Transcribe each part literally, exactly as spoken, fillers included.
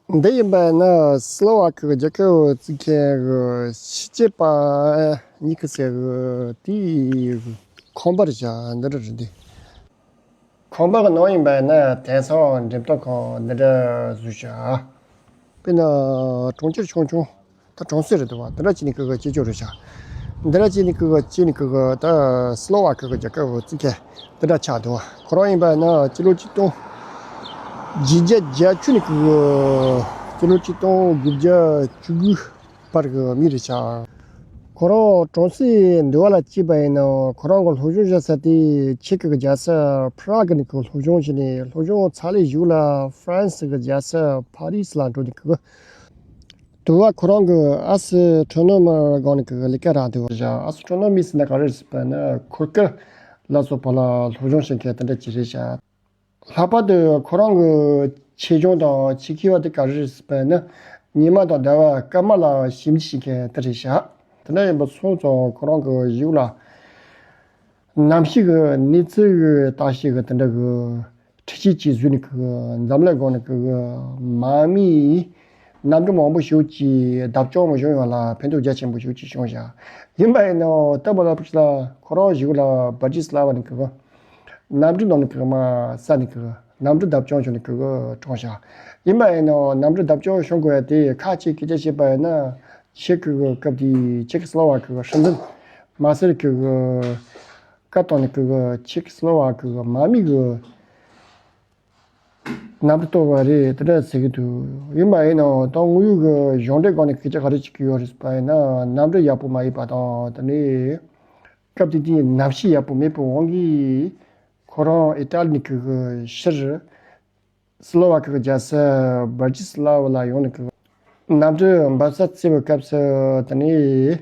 འདི་ཡིན་པ་ན་སི་ལོ་ཝ་ཁི་གི་རྒྱལ་ཁབ་བཙུགས་མཁན་གི་ཕྱི་སྐྱེས་པ་ཉི་ཤུ་ཟེར་གི་དེའི་ཁང་པ་རེད་ཤག་འདི་འདྲ་རེད་འདི། ཁང་པ་གི་ནང་ཡིན་པ་ན་དེང་སང་འགྲེམས་སྟོན་ཁང་འདི་འདྲ་བཟོས་ཤག་དཔེར་ན་གྲོང་ཁྱེར་ཆུང་ཆུང་ད་གྲོང་གསེབ་རེད་འདུག་བ། འདི་འདྲ་བྱས་ནས་ཀི་གི་སྐྱེས་ཆོག་རེད་ཤག་འདི་འདྲ་བྱས་ནས་ཀི་གི་སྐྱེས་ནས་ཀི་གི་ད་སི་ལོ་ཝ་ཁི་གི་རྒྱལ་ཁབ་བཙུགས་མཁན་འདི་འདྲ་ཆགས་འདུག་བ། ཁོ་རང་ཡིན་པ་ན་སྤྱི་ལོ་ཆིག་སྟོང་བརྒྱད་བརྒྱ་བརྒྱད་ཅུ་ནས་ཀི་གི་སྤྱི་ལོ་ཆིག་སྟོང་དགུ་བརྒྱ་བཅུ་དགུ་བར་གི་མི་རེད་ཤག་ཁོ་རང་གྲོང་གསེབ་འདི་བ་ལ་སྐྱེས་པ་ཡིན་ནའང་ཁོ་རང་གི་སློབ་སྦྱོང་བྱེད་ས་དེ་ཆེ་ཁི་གི་རྒྱལ་ས་ཕ་རག་ནས་ཀི་སློབ་སྦྱོང་བྱས་ནས། སློབ་སྦྱོང་ཚར་ལས་གཞུག་ལ་ཧྥ་རན་སི་གི་རྒྱལ་ས་ཕ་རི་སི་ལ་འགྲོ་ནས་ཀི་དུ་བ་ཁོ་རང་གི་ཨ་སི་ཊོ་ནོ་མི་སྒང་ནས་ཀི་ལས་ཀ་རག་འདུག་བ། ཨ་སི་ཊོ་ནོ་མི་ཟེར་ན་ག་རེ་རེད་ཟེར་བ་ན་འཁོར་སྐར་ལ་སོགས་པ་ལ་སློབ་སྦྱོང་བྱེད་མཁན་དེ་འདྲ་ཅིག་རེད་ཤག་ལྷག་པར་དུ་ཁོ་རང་གི་ཆེད་སྦྱོང་དང་ཆེད་མཁས་པ་དེ་ག་རེ་རེད་ཟེར་བ་ན་ཉི་མ་དང་ཟླ་བ་སྐར་མ་ལ་ཞིབ་འཇུག་བྱེད་མཁན་དེ་རེད་ཤག་དེ་འདྲ་ཡིན་པ་སོང་ཙང་ཁོ་རང་གི་གཞུག་ལ་གནམ་གཤིས་ཀྱི་གནས་ཚུལ་གྱི་བརྟག་ཞིབ་ཀྱི་དེ་འདྲ་གི་འཕྲུལ་ཆས་ཅིག་བཟོས་ནས་ཀྱི་འཛམ་གླིང་སྒང་ནས་ཀྱི་མ་རྨོས་གནམ་གྲུ་མང་པོ་ཞིག་གི་བརྡབ་སྐྱོན་བྱུང་ཡོད་ལ་ཕན་ཐོགས་རྒྱ་ཆེན་པོ་ཞིག་ཅིག་བྱུང་ཤག་ཡིན་པ་ཡིན་ནའང་ལྟ་བུ་ལ་ཕུགས་ལ་ཁོ་རང་གཞུག་ལ་བར་ཇི་སི་ལ་བ་ནས་ཀྱི་གནམ་གྲུ་ནང་ནས་ཀྱི་མ་ས་ནས་ཀྱི་གནམ་གྲུ་བརྡབ་སྐྱོན་བྱུང་ནས་ཀྱི་གྲོངས་ཤག་ཡིན་པ་ཡིན་ནའང་གནམ་གྲུ་བརྡབ་སྐྱོན་བྱུང་དགོས་ཡ་དེ་ཁ་ཅིག་སྐད་ཆ་བཤད་པ་ཡིན་ན་ཆེ་ཀྱི་སྐབས་དེའི་ཆེ་ཀི་སི་ལོ་ཝ་ཀི་སྲིད་འཛིན་མ་སེར་ཀྱི་བཀའ་བཏང་ནས་ཀྱི་ཆེ་ཀི་སི་ལོ་ཝ་ཀི་མ་རྨོས་གི་གནམ་གྲུ་གཏོར་བ་རེད་དེ་འདྲ་ཟེར་གི་འདུག་ཡིན་པ་ཡིན་ནའང་ད་དངོས་ཡོད་ཀྱི་གཞུང་འབྲེལ་སྒང་ནས་སྐད་ཆ་ག་རེ་བྱེད་ཀྱི་ཡོད་རེད་ཟེར་བ་ཡིན་ན་གནམ་གྲུ་ཡག་པོ་མ་ཡིན་པ་དང་དེ་ནས་སྐབས་དེ་དུས་གནམ་གཤིས་ཡག་པོ་མེད་པའི་དབང་གིས་ཁོ་རང་ཨི་ཏཱ་ལི་ནས་ཀྱི་ཕྱིར་སི་ལོ་ཝ་ཀི་གི་རྒྱལ་ས་བར་ཇི་སི་ལ་ཝ་ལ་ཡོང་ནས་ཀྱི་གནམ་གྲུ་འབབ་ས་བརྩིས་པའི་སྐབས་སུ་དེ་ནས་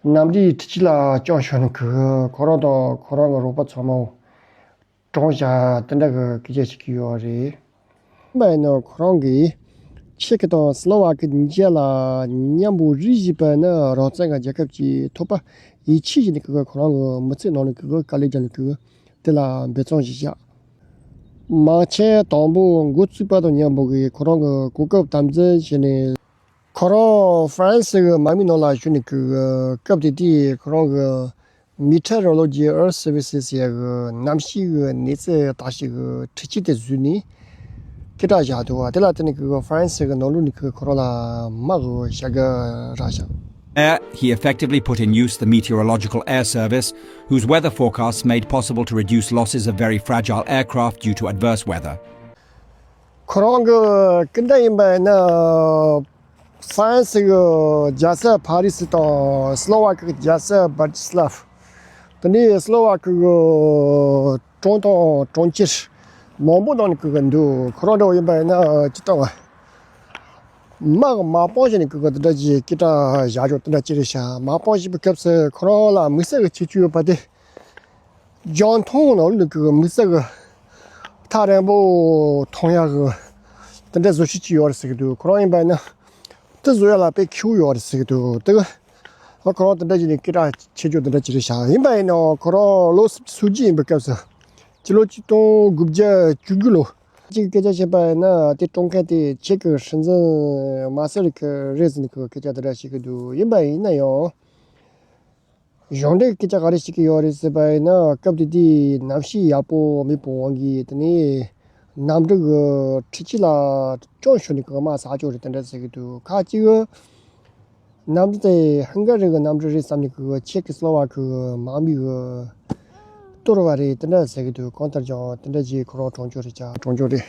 གནམ་གྲུའི་འཕྲུལ་ཆས་ལ་སྐྱོན་བྱུང་ནས་ཀྱི་ཁོ་རང་དང་ཁོ་རང་གི་རོགས་པ་ཚང་མ་གྲོངས་བཞག་དེ་འདྲ་གི་སྐད་ཆ་ཞིག་ཡོད་རེད། ཡིན་པ་ཡིན་ན་ཁོ་རང་གིས་ཆེ་ཀི་དང་སི་ལོ་ཝ་ཀི་གཉིས་ལ་མཉམ་པོ་རིགས་བཞི་པ་ནི་རང་བཙན་གྱི་རྒྱལ་ཁབ་ཅིག་ཐོབ་པ་ཡིད་ཆེས་བྱས་ནས་ཀྱི་ཁོ་རང་གི་མི་ཚེ་ནང་ནས་ཀྱི་དཀའ་ལས་བརྒྱབ་ནས་ཀྱི་དེ་ལ་འབད་བརྩོན་ཞིག་བྱས། དམག་ཆེན་དང་པོ་འགོ་བཙུགས་པ་དང་མཉམ་པོ་གི་ཁོ་རང་གི་གོ་སྐབས་དམ་འཛིན་བྱས་ནས། ཁོ་རང་ཧྥ་རན་སི་གི་དམག་མིའི་ནང་ལ་ཞུགས་ནས་ཀྱི་སྐབས་དེ་དུས་ཁོ་རང་གི་Meteorology Earth Services ཟེར་ཡ་གི་གནམ་གཤིས་གི་གནས་ཚུལ་བརྟག་ཞིབ་གི་འཕྲུལ་ཆས་དེ་བཟོས་ནས་སྐད་གྲགས་བཞག་འདུག་བ། དེ་ལ་བརྟེན་ནས་ཀྱི་ཧྥ་རན་སི་གི་ནང་ལོགས་ནས་ཀྱི་ཁོ་རང་ལ་དམག་གི་བྱ་དགའ་རག་བཞག There, he effectively put in use the Meteorological Air Service, whose weather forecasts made possible to reduce losses of very fragile aircraft due to adverse weather. ཁོ་རང་གི་སྐུ་ཟླ་ཡིན་པ་ཡིན་ན་ཧྥ་རན་སི་གི་རྒྱལ་ས་ཕ་རི་སི་དང་སི་ལོ་ཝ་ཀི་གི་རྒྱལ་ས་བར་ཅི་སི་ལབ། དེ་ནས་སི་ལོ་ཝ་ཀི་གི་གྲོང་དང་གྲོང་ཁྱེར་མང་པོ་ནང་ནས་ཀྱི་འདུག་ཁོ་རང་འདྲ་བོ་ཡིན་པ་ཡིན་ན་ཅི་ལྟ་བ། དམག་གི་དམག་དཔུང་བྱས་ནས་ཀྱི་དེ་འདྲ་ཅིག་སྐད་གྲགས་བཞག་ཆོག་དེ་འདྲ་ཅིག་རེད་ཤག་དམག་དཔུང་བྱེད་པའི་སྐབས་སུ་ཁོ་རང་ལ་དམིགས་བསལ་གྱི་ཁྱད་ཆོས་ཡོད་པ་དེ། ལྗང་མཐོང་ནང་ལོགས་ཀྱི་དམིགས་བསལ་གྱི་ཐག་རིང་པོ་མཐོང་ཡག་གི་དེ་འདྲ་བཟོ་ཤེས་ཀྱི་ཡོད་རེད་ཟེར་གྱི་འདུག་ཁོ་རང་ཡིན་པ་ཡིན་ན་དེ་བཟོ་ཡག་ལ་དཔེ་མཁས་པོ་ཡོད་རེད་ཟེར་གྱི་འདུག་དེ་གི་ཁོ་རང་དེ་འདྲ་བྱས་ནས་སྐད་གྲགས་ཆེ་ཆོག་དེ་འདྲ་ཅིག་རེད་ཤག་ཡིན་པ་ཡིན་ནའང་ཁོ་རང་ལོ་སུམ་ཅུ་སོ་བརྒྱད་ཡིན་པའི་སྐབས་སུ་སྤྱི་ལོ་ཆིག་སྟོང་དགུ་བརྒྱ་བཅུ་དགུ་ལོ། གཅིག་སྐད་ཆ་བཤད་པ་ཡིན་ན་དེ་བཀྲོངས་མཁན་དེ་ཆེ་ཀི་སྲིད་འཛིན་མ་སེར་ཀི་རེད་ཟེར་ནས་ཁོས་སྐད་ཆ་དེ་འདྲ་བཤད་ཀྱི་འདུག་ཡིན་པ་ཡིན་ན་ཡང་། གཞུང་འབྲེལ་སྐད་ཆ་ག་རེ་བཤད་ཀྱི་ཡོད་རེད་ཟེར་བ་ཡིན་ན་སྐབས་དེ་དུས་གནམ་གཤིས་ཡག་པོ་མེད་པའི་དབང་གིས་དེ་ནས་གནམ་གྲུ་གི་འཕྲུལ་ཆས་ལ་སྐྱོན་བྱུང་ནས་ཀི་མ་ཟག་ཆོག་རེད་དེ་འདྲ་ཟེར་གྱི་འདུག་ཁ་ཅིག་གིས། གནམ་གྲུ་དེ་ཧང་ག་རི་གི་གནམ་གྲུ་རེད་བསམ་ནས་ཀྱི་ཆེ་ཀི་སི་ལོ་ཝ་ཀི་གི་དམག་མི་གིས་གཏོར་བ་རེད་དེ་འདྲ་ཟེར་གྱི་འདུག་གང་ལྟར་ཀྱང་དེ་འདྲ་ཞིག་ཁོ་རང་གྲོངས་ཆོག་རེད་ཅག་གྲོངས་ཆོག་རེད།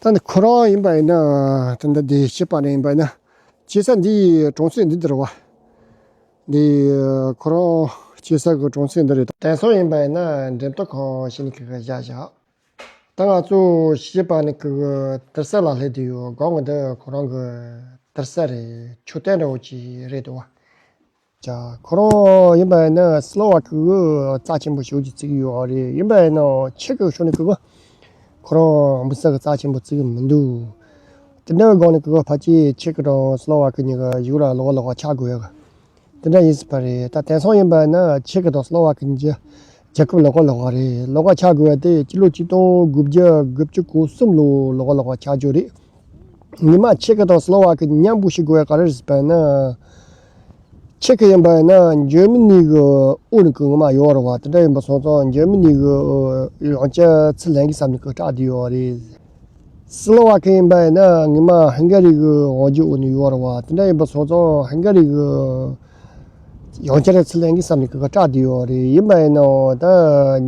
ད་ནི་ཁོ་རང་ཡིན་པ་ཡིན་ན་དེ་འདྲ་དེ་ཤི་པ་ནས་ཡིན་པ་ཡིན་ན་སྐྱེས་ས་འདི་གྲོང་གསེབ་འདི་འདིར་བ། འདི་ཁོ་རང་སྐྱེས་ས་གི་གྲོང་གསེབ་འདི་རེད། དེང་སང་ཡིན་པ་ཡིན་ན་འགྲེམས་སྟོན་ཁང་ཞིག་ནས་ཀྱི་བཞག་བཞག་ད་ང་ཚོ་ཤི་པ་ནི་ཀི་གི་དུར་ས་ལ་སླེབས་དུས་ཡོད་སྒང་གི་འདི་ཁོ་རང་གི་དུར་ས་རེད། མཆོད་རྟེན་འདྲ་བོ་ཅིག་རེད་འདུག་བ། ཅག་ཁོ་རང་ཡིན་པ་ཡིན་ན་སི་ལོ་ཝ་ཀི་གི་རྩ་ཆེན་པོ་ཞེ་པོ་ཅིག་བརྩི་གི་ཡོད་རེད། ཡིན་པ་ཡིན་ན་ཆེ་ཀི་ཤོར་ནི་ཀི་གི་ཁོ་རང་མི་ས་གི་རྩ་ཆེན་པོ་བརྩི་གི་མི་འདུག་དེ་འདྲ་བའི་སྒང་ནས་ཀི་གི་ཕལ་ཆེར་ཆེ་ཀི་དང་སི་ལོ་ཝ་ཀི་གཉིས་ཀ་ཡུག་ལ་ལོག་ལོག་ཆགས་དགོས་ཡ་གི་དེ་འདྲ་ཡིན་སྲིད་པ་རེད། ད་དེང་སང་ཡིན་པ་ན་ཆེ་ཀི་དང་སི་ལོ་ཝ་ཀི་གཉིས་ཀྱི་རྒྱལ་ཁབ་ལོགས་ཀ་ལོགས་ཀ་རེད། ལོགས་ཀ་ཆགས་དགོས་པ་དེ་སྤྱི་ལོ་ཆིག་སྟོང་དགུ་བརྒྱ་དགུ་བཅུ་གོ་གསུམ་ལོ་ལོགས་ཀ་ལོགས་ཀ་ཆགས་རྒྱུ་རེད། ཉི་མ་ཆེ་གི་དང་སི་ལོ་ཝ་ཀི་མཉམ་པོ་ཤི་དགོས་ག་རེ་རེད་ཟེར་པ་ན། ཆེ་གི་ཡིན་པ་ཡིན་ན་འཇར་མ་ནི་གི་འོག་ནས་གི་ངོ་མ་ཡོད་རེད་བ། དེ་འདྲ་ཡིན་པ་སོང་ཙང་འཇར་མ་ནི་གི་ཡང་བསྐྱར་ཚུར་ལེན་གི་བསམ་ནས་གི་སྐྲག་བསྡད་ཡོད་རེད། སི་ལོ་ཝ་ཀི་ཡིན་པ་ཡིན་ན་ངོ་མ་ཧང་ག་རི་གི་དབང་སྒྱུར་འོག་ནས་ཡོད་རེད་བ། དེ་འདྲ་ཡིན་པ་སོང་ཙང་ཧང་ག་རི་གི་ཡང་བསྐྱར་ཚུར་ལེན་གི་བསམ་ནས་གི་སྐྲག་བསྡད་ཡོད་རེད། ཡིན་པ་ཡིན་ན་ད་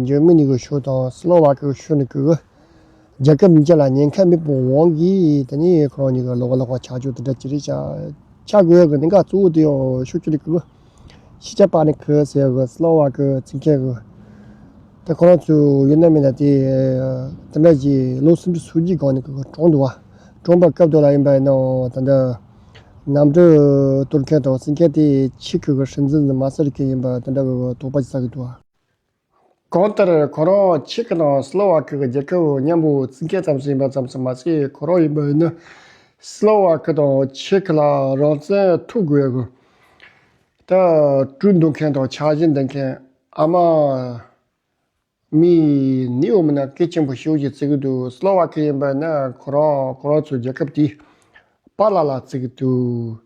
འཇར་མ་ནི་གི་ཕྱོགས་དང་སི་ལོ་ཝ་ཀི་གི་ཕྱོགས་ནས་གི་རྒྱལ་ཁབ་གཉིས་ཀ་ལ་ཉེན་ཁ་མེད་པའི་དབང་གིས་དེ་ནས་ཁོ་རང་གཉིས་ཀ་ལོགས་ཀ་ལོགས་ཀ་ཆགས་རྒྱུ་དེ་འདྲ་ཅིག་རེད་ཤག་ཆགས་དགོས་ཡག་གི་གནད་འགག་གཙོ་བོ་དེ་ཡང་ཤོད་རྒྱུ་རེད་གི། ཕྱི་རྒྱལ་པ་ནི་གི་ཟེར་གི་སི་ལོ་ཝ་ཀི་བཙན་མཁན་གི་ད་ཁོ་རང་ཚོ་ཡིན་ན་མིན་ན་དེ་དེ་འདྲ་ཅིག་ལོ་སུམ་ཅུ་སོ་གཅིག་གོང་ནས་གི་གྲོངས་འདུག་བ། གྲོངས་པའི་སྐབས་དེ་ལ་ཡིན་པ་ཡིན་ན་ད་ལྟ་གནམ་གྲུ་གཏོར་མཁན་དང་བཙན་མཁན་དེ་ཆེ་གི་གི་སྲིད་འཛིན་མ་ཟེར་གི་ཡིན་པ་དེ་འདྲ་གི་དོགས་པ་ཅིག་ཟ་གི་འདུག་བ། གང་ལྟར་ཁོ་རང་ཆེ་གི་དང་སི་ལོ་ཝ་ཀི་གི་རྒྱལ་ཁབ་མཉམ་པོ་བཙན་མཁན་ཙམ་ཞིག་ཡིན་པ་ཙམ་ཞིག་མ་ཟད། ཁོ་རང་ཡིན་པ་ཡིན་ན་སི་ལོ་ཝ་ཀི་དང་ཆེ་གི་ལ་རང་བཙན་ཐོབ་དགོས་ཡག་གི་ད་གྲོས་འདོན་མཁན་དང་འཆར་གཞི་འདིང་མཁན་ཨ་མ་མི་ནི་འོ་མིན་ན་གལ་ཆེན་པོ་ཞེ་པོ་ཅིག་བརྩི་གི་འདུག་སི་ལོ་ཝ་ཀི་ཡིན་པ་ཡིན་ན་ཁོ་རང་ཁོ་རང་ཚོའི་རྒྱལ་ཁབ་དེ་པཱ་ལགས་ལ་བརྩི་གི་འདུག་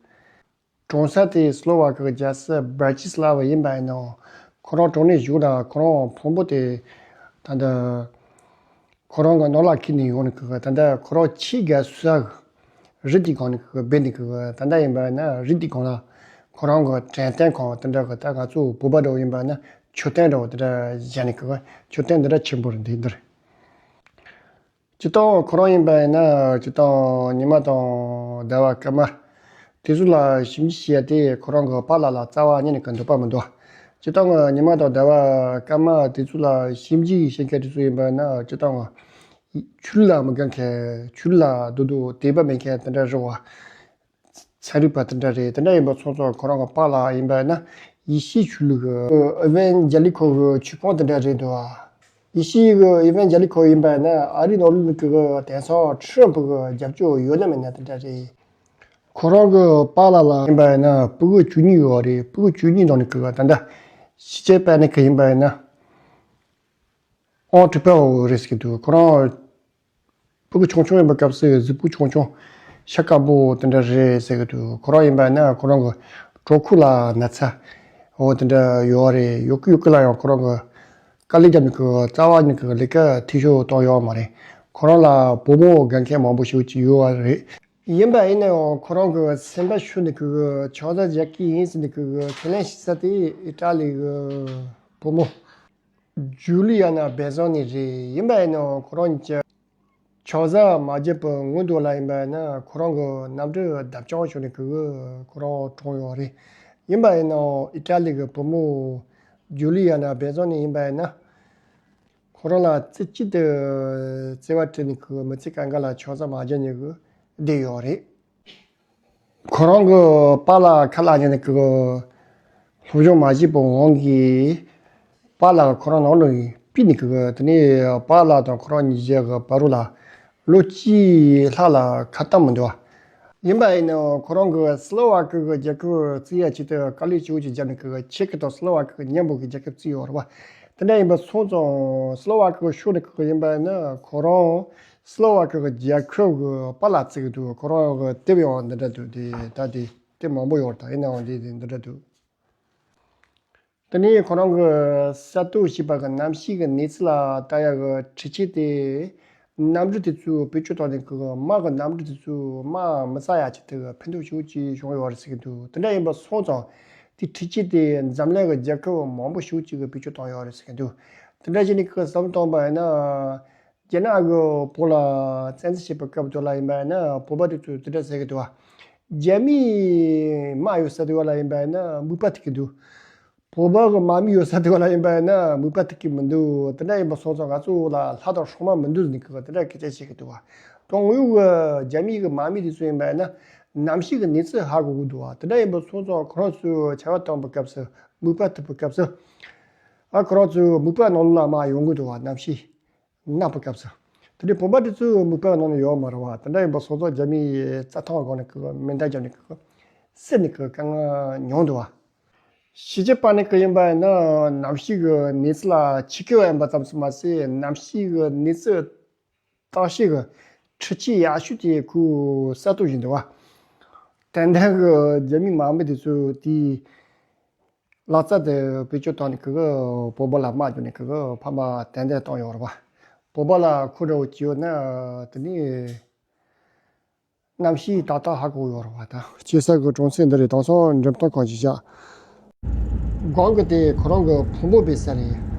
གྲོངས་ས་དེ་སི་ལོ་ཝ་ཀི་གི་རྒྱལ་ས་བྷར་ཅི་སི་ལ་ཝ་ཡིན་པ་ཡིན་ནོ། ཁོ་རང་གྲོངས་ནས་བཞུགས་ན་ཁོ་རང་ཕུང་པོ་དེ་ད་ལྟ་ཁོ་རང་གི་ནང་ལ་འཁྱེར་ནས་ཡོང་ནི་གི་ད་ལྟ་ཁོ་རང་ཆེས་དགའ་ས་གི་རི་དེའི་སྒང་ནས་གི་སྦས་ནས་གི་ད་ལྟ་ཡིན་པ་ཡིན་ན་རི་དེའི་སྒང་ལ་ཁོ་རང་གི་དྲན་རྟེན་ཁང་དེ་འདྲ་གི་ད་ང་ཚོ་བོད་པ་འདྲ་བོ་ཡིན་པ་ཡིན་ན་མཆོད་རྟེན་འདྲ་བོ་དེ་འདྲ་བཞེངས་ནས་གི་མཆོད་རྟེན་འདི་འདྲ་ཆེན་པོ་རེད་འདི་འདིར། སྤྱིར་བཏང་ཁོ་རང་ཡིན་པ་ཡིན་ན་སྤྱིར་བཏང་ཉི་མ་དང་ཟླ་བ་སྐར་མ་དེ་ཚོ་ལ་ཞིབ་འཇུག་བྱས་ཏེ་ཁོ་རང་གི་པཱ་ལགས་ལ་རྩ་བ་ཉིད་ནས་གི་འདོད་པ་མི་འདུག་སྤྱིར་བཏང་གི་ཉི་མ་དང་ཟླ་བ་སྐར་མ་དེ་ཚོ་ལ་ཞིབ་འཇུག་བྱེད་མཁན་དེ་ཚོ་ཡིན་པ་ཡིན་ན་སྤྱིར་བཏང་གི་ཆོས་ལུགས་ལ་མི་དགའ་མཁན། ཆོས་ལུགས་ལ་རྡོག་རྡོག་དད་པ་མེད་མཁན་དེ་འདྲ་རེད་བ། ཚན་རིག་པ་དེ་འདྲ་རེད། དེ་འདྲ་ཡིན་པ་སོང་ཙང་ཁོ་རང་གི་པཱ་ལགས་ཡིན་པ་ཡིན་ན་ཡེ་ཤུའི་ཆོས་ལུགས་ཀྱི་ཨི་ཝན་ཇེ་ལི་ཁོ་གི་ཆོས་ཁང་དེ་འདྲ་རེད་འདུག་ཨ། ཡེ་ཤུའི་གི་ཨི་ཝན་ཇེ་ལི་ཁོ་ཡིན་པ་ཡིན་ན་ཨ་རིའི་ནང་ལོགས་ཀྱི་གི་དེང་སང་ཁྲི་རམ་ཕུ་གི་རྒྱབ་སྐྱོར་ཡོད་ན་མེད་ན་དེ་འདྲ་རེད། ཁོ་རང་གི་པཱ་ལགས་ལ་ཡིན་པ་ཡིན་ན་སྤུ་གུ་བཅུ་གཉིས་ཡོད་རེད། སྤུ་གུ་བཅུ་གཉིས་ནང་ནས་གི་ད་ལྟ་ཕྱི་རྒྱལ་པ་ནི་གི་ཡིན་པ་ཡིན་ན་ཨོ་ཁྲི་པའོ་རེད་ཟེར་གི་འདུག་ཁོ་རང་སྤུ་གུ་ཆུང་ཆུང་ཡིན་པའི་སྐབས་སུ་གཟུགས་པོ་ཆུང་ཆུང་། ཤ་དཀར་པོ་དེ་འདྲ་རེད་ཟེར་གི་འདུག་ཁོ་རང་ཡིན་པ་ན་ཁོ་རང་གི་གྲོད་ཁོག་ལ་ན་ཚ་འོ་དེ་འདྲ་ཡོད་རེད། ཡོད་གི་ཡོད་གི་ལ་ཡང་ཁོ་རང་གི་དཀའ་ལས་བརྒྱབ་ནི་གི་རྩ་བ་ཉིད་ཀྱི་ལས་ཀ་འཐུས་ཤོར་བཏང་ཡོད་མ་རེད། ཁོ་རང་ལ་བུ་མོ་དགའ་མཁན་མང་པོ་ཞིག་ཅིག་ཡོད་པ་རེད། ཡིན་པ་ཡིན་ན་ཡང་ཁོ་རང་གི་སེམས་པ་ཤོར་ནི་གི་ཆང་ས་རྒྱག་གི་ཡིན་ཟེར་ནི་གི་ཁས་ལེན་བྱེད་ས་དེ་ཨི་ཏྲ་ལི་གི་བུ་མོ་ཇུ་ལི་ཡ་ན་བེ་ཟོ་ནི་རེད། ཡིན་པ་ཡིན་ན་ཁོ་རང་གཉིས་ཆང་ས་མ་བརྒྱབ་པའི་སྔོན་དུ་ལ་ཡིན་པ་ཡིན་ན་ཁོ་རང་གི་གནམ་གྲུ་བརྡབ་ཆག་བྱུང་ནས་གི་ཁོ་རང་གྲོངས་ཡོད་རེད། ཡིན་པ་ཡིན་ན་ཨི་ཏྲ་ལི་གི་བུ་མོ་ཇུ་ལི་ཡ་ན་བེ་ཟོ་ནི་ཡིན་པ་ཡིན་ན་ཁོ་རང་ལ་རྩེ་གཅིག་ཏུ་བརྩེ་བ་སྤྲད་ནས་གི་མི་ཚེ་གང་ག་ལ་ཆང་ས་མ་བརྒྱབ་ནས་གི་བསྡད་ཡོད་རེད། ཁོ་རང་གི་པཱ་ལགས་ཁ་ལག་ཉན་ནས་གི་སློབ་སྦྱོང་མ་བྱས་པའི་དབང་གིས་པཱ་ལགས་ཁོ་རང་ནང་ལ་ཕུད་ནས་གི་དེ་ནས་པཱ་ལགས་དང་ཁོ་རང་གཉིས་ཀྱི་བར་ལ་ལོ་གཅིག་ལྷག་ལ་ཁ་བཏང་མི་འདུག་བ། ཡིན་པ་ཡིན་ནའང་ཁོ་རང་གི་སི་ལོ་ཝ་ཀི་གི་རྒྱལ་ཁབ་བཙུགས་ཡ་ཆེད་དུ་དཀའ་ལས་ཆེ་བོ་ཅིག་བརྒྱབ་ནས་གི་ཆེ་གི་དང་སི་ལོ་ཝ་ཀི་གི་མཉམ་པོ་གི་རྒྱལ་ཁབ་བཙུགས་ཡོད་རེད་བ། དེ་འདྲ་ཡིན་པ་སོང་ཙང་སི་ལོ་ཝ་ཀི་གི་ཕྱོགས་ནས་གི་ཡིན་པ་ཡིན་ན་ཁོ་རང་སི་ལོ་ཝ་ཀི་གི་རྒྱལ་ཁབ་གི་པཱ་ལགས་བརྩི་གི་འདུག་ཁོ་རང་གི་དེབ་ཡང་འདི་འདྲ་འདུག་དེ་ད་དེ་དེབ་མང་པོ་ཡོད་རེད། ད་ཡིན་ནའང་དེ་དེ་འདི་འདྲ་འདུག་དེ་ནས་ཁོ་རང་གི་གསར་གཏོད་བྱས་པ་གི་གནམ་གཤིས་ཀྱི་གནས་ཚུལ་ལ་ལྟ་ཡག་གི་འཕྲུལ་ཆས་དེ་གནམ་གྲུ་དེ་ཚོའི་བེད་སྤྱོད་བཏང་ནས་གི་དམག་གི་གནམ་གྲུ་དེ་ཚོའི་དམག་མི་ཟ་ཡག་ཆེད་དུ་ཕན་ཐོགས་ཤུགས་ཆེ་བྱུང་ཡོད་རེད་ཟེར་གི་འདུག་དེ་འདྲ་ཡིན་པ་སོང་ཙང་དེ་འཕྲུལ་ཆས་དེ་འཛམ་གླིང་གི་རྒྱལ་ཁབ་མང་པོ་ཤུགས་ཆེ་གི་བེད་སྤྱོད་བཏང་ཡོད་རེད་ཟེར་གི་འདུག་དེ་འདྲ་བྱས་ནས་གི་བསམ་བློ་བཏང་པ་ཡིན་ན། རྒྱ་ནག་གི་བོད་ལ་བཙན་འཛུལ་བྱེད་པའི་སྐབས་དེ་ལ་ཡིན་པ་ཡིན་ན་བོད་པ་དེ་ཚོས་དེ་འདྲ་ཟེར་གི་འདུག་བ། རྒྱ་མིའི་དམག་ཡོད་ས་དེ་བ་ལ་ཡིན་པ་ཡིན་ན་མིད་པ་ཐུག་གི་འདུག་བོད་པ་གི་དམག་མི་ཡོད་ས་དེ་བ་ལ་ཡིན་པ་ཡིན་ན་མིད་པ་ཐུག་གི་མི་འདུག་དེ་འདྲ་ཡིན་པ་སོང་ཙང་ང་ཚོ་ལ་ལྷ་དང་སྲུང་མ་མི་འདུག་ཟེར་ནས་གི་དེ་འདྲ་སྐད་ཆ་བཤད་གི་འདུག་བ། དོན་དངོས་གི་རྒྱ་མིའི་གི་དམག་མི་དེ་ཚོ་ཡིན་པ་ཡིན་ན་གནམ་གཤིས་གི་གནས་ཚུལ་ཧ་གོ་གི་འདུག་བ། དེ་འདྲ་ཡིན་པ་སོང་ཙང་ཁོ་རང་ཚོས་ཆར་པ་བཏང་པའི་སྐབས་སུ་མིད་པ་ཐུག་པའི་སྐབས་སུ་ཨ་ཁོ་རང་ཚོས་མིད་པ་ནང་ལ་མར་ཡོང་གི་འདུག་བ། གནམ་གཤིས། ནག་པོ་སྐབས་སུ། དེ་འདྲའི་བོད་པ་དེ་ཚོའི་མིད་པ་ནང་ནས་ཡོད་མ་རེད་བ། དེ་འདྲ་ཡིན་པ་སོང་ཙང་རྒྱ་མིའི་རྩྭ་ཐང་སྒང་ནས་ཀྱི་མེ་མདའ་བརྒྱབ་ནས་ཀྱི་བསད་ནས་ཀྱི་དཀའ་ངལ་མྱོང་འདུག་བ། ཕྱི་རྒྱལ་པ་ནས་ཀྱི་ཡིན་པ་ཡིན་ན་གནམ་གཤིས་ཀྱི་གནས་ཚུལ་ལ་ཆེད་མཁས་པ་ཡིན་པ་ཙམ་ཞིག་མ་ཟད་གནམ་གཤིས་ཀྱི་གནས་ཚུལ་བརྟག་ཞིབ་ཀྱི་ འཕྲུལ་ཆས་ཡག་ཤོས་དེ་ཁོས་གསར་གཏོད་བྱས་འདུག་བ། ཏན་ཏན་གི་རྒྱ་མི་དམག་མི་དེ་ཚོ་དེའི་ལག་རྩལ་དེ་བེད་སྤྱོད་བཏང་ནས་ཁོ་གི་བོད་པ་ལ་དམག་རྒྱག་ནས་ཁོ་གི་ཕ་མ་ཏན་ཏན་བཏང་ཡོད་རེད་བ། བོད་པ་ལ་ཁོ་འདྲ་བོ་བྱས་ཡོད་ན་དེ་ནི། གནམ་གཤིས་ཏག་ཏག་ཧ་གོ་ཡོད་རེད་བ་ད། སྐྱེས་ས་གི་གྲོང་གསེབ་འདི་རེད། དེང་སང་འགྲེམས་སྟོན་ཁང་ཞིག་བཞག་སྒང་གི་དེ་ཁོ་རང་གི་ཕུང་པོ་སྦས་ས་རེད།